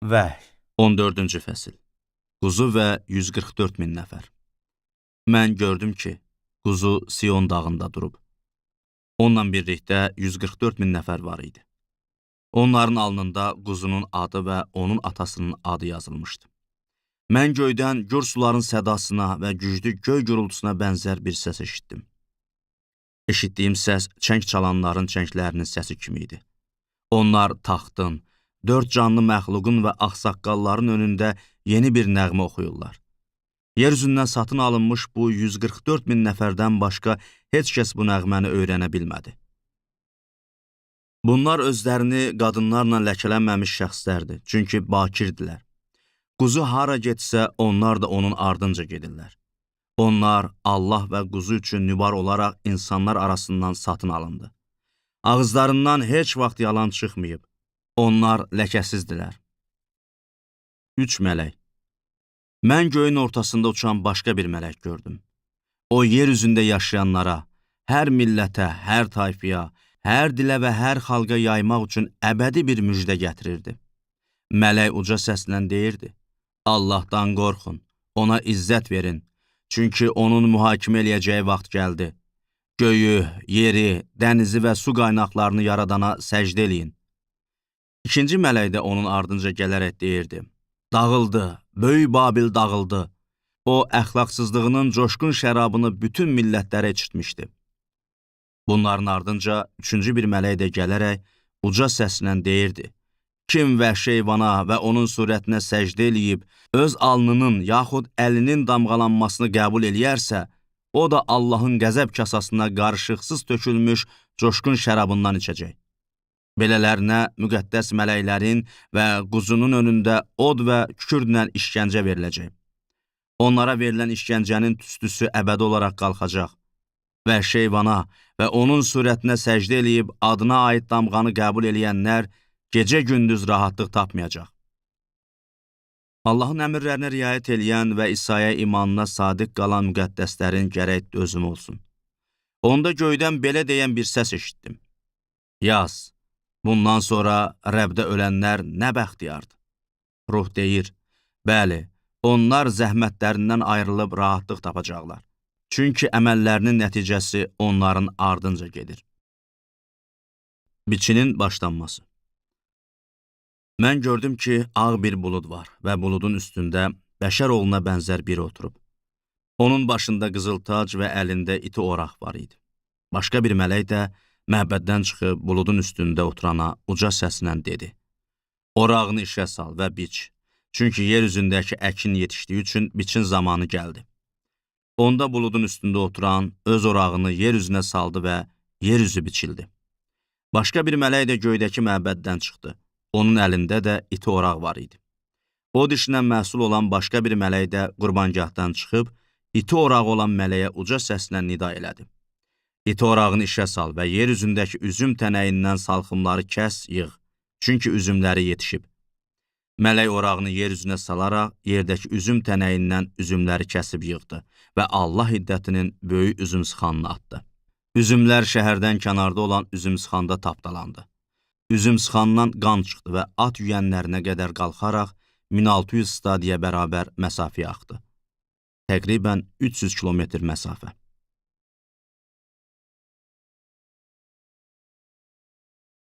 Vəhy 14-cü fəsil. Quzu və 144 min nəfər. Mən gördüm ki, quzu Sion dağında durub. Onunla birlikdə 144 min nəfər var idi. Onların alnında quzunun adı və onun atasının adı yazılmışdı. Mən göydən gür suların sədasına və güclü göy gurultusuna bənzər bir səs eşitdim. Eşitdiyim səs çəng çalanların çənglərinin səsi kimi idi. Onlar taxtın, dörd canlı məxluqun və ağsaqqalların önündə yeni bir nəğmə oxuyurlar. Yer üzündən satın alınmış bu 144 min nəfərdən başqa heç kəs bu nəğməni öyrənə bilmədi. Bunlar özlərini qadınlarla ləkələnməmiş şəxslərdir, çünki bakirdilər. Quzu hara getsə, onlar da onun ardınca gedirlər. Onlar Allah və quzu üçün nübar olaraq insanlar arasından satın alındı. Ağızlarından heç vaxt yalan çıxmayıb. Onlar ləkəsizdilər. Üç mələk. Mən göyün ortasında uçan başqa bir mələk gördüm. O, yer üzündə yaşayanlara, hər millətə, hər tayfıya, hər dilə və hər xalqa yaymaq üçün əbədi bir müjdə gətirirdi. Mələk uca səslə deyirdi: Allahdan qorxun, ona izzət verin, çünki onun mühakimə eləyəcəyi vaxt gəldi. Göyü, yeri, dənizi və su qaynaqlarını yaradana səcdə eləyin. İkinci mələk də onun ardınca gələrək deyirdi: Dağıldı, böyük Babil dağıldı. O, əxlaqsızlığının coşqun şərabını bütün millətlərə içirtmişdi. Bunların ardınca üçüncü bir mələk də gələrək uca səslə deyirdi: Kim vəhşi heyvana və onun surətinə səcdə eləyib, öz alnının yaxud əlinin damğalanmasını qəbul eləyərsə, o da Allahın qəzəb kasasına qarışıqsız tökülmüş coşqun şərabından içəcək. Belələrinə müqəddəs mələklərin və quzunun önündə od və kükürdlə işgəncə veriləcək. Onlara verilən işgəncənin tüstüsü əbədi olaraq qalxacaq. Vəhşi heyvana və onun surətinə səcdə eləyib adına aid damğanı qəbul eləyənlər gecə-gündüz rahatlıq tapmayacaq. Allahın əmrlərinə riayət eləyən və İsaya imanına sadiq qalan müqəddəslərin gərək dözümü olsun. Onda göydən belə deyən bir səs eşitdim: Yaz, bundan sonra Rəbdə ölənlər nə bəxtiyardır. Ruh deyir: Bəli, onlar zəhmətlərindən ayrılıb rahatlıq tapacaqlar. Çünki əməllərinin nəticəsi onların ardınca gedir. Biçinin başlanması. Mən gördüm ki, ağ bir bulud var və buludun üstündə bəşər oğluna bənzər biri oturub. Onun başında qızıl tac və əlində iti oraq var idi. Başqa bir mələk də məbəddən çıxıb buludun üstündə oturana uca səslə dedi: Orağını işə sal və biç, çünki yer üzündəki əkin yetişdiyi üçün biçin zamanı gəldi. Onda buludun üstündə oturan öz orağını yer üzünə saldı və yer üzü biçildi. Başqa bir mələk də göydəki məbəddən çıxdı. Onun əlində də iti oraq var idi. O dişindən məhsul olan başqa bir mələk də qurbangahdan çıxıb, iti orağı olan mələyə uca səslə nida elədi: İti orağını işə sal və yer üzündəki üzüm tənəyindən salxımları kəs, yığ, çünki üzümləri yetişib. Mələk orağını yer üzünə salaraq yerdəki üzüm tənəyindən üzümləri kəsib yığdı və Allah hiddətinin böyük üzüm sıxanını atdı. Üzümlər şəhərdən kənarda olan üzüm sıxanda tapdalandı. Üzüm sıxandan qan çıxdı və at yüyənlərinə qədər qalxaraq 1600 stadiya bərabər məsafəyə axdı. Təqribən 300 kilometr məsafə.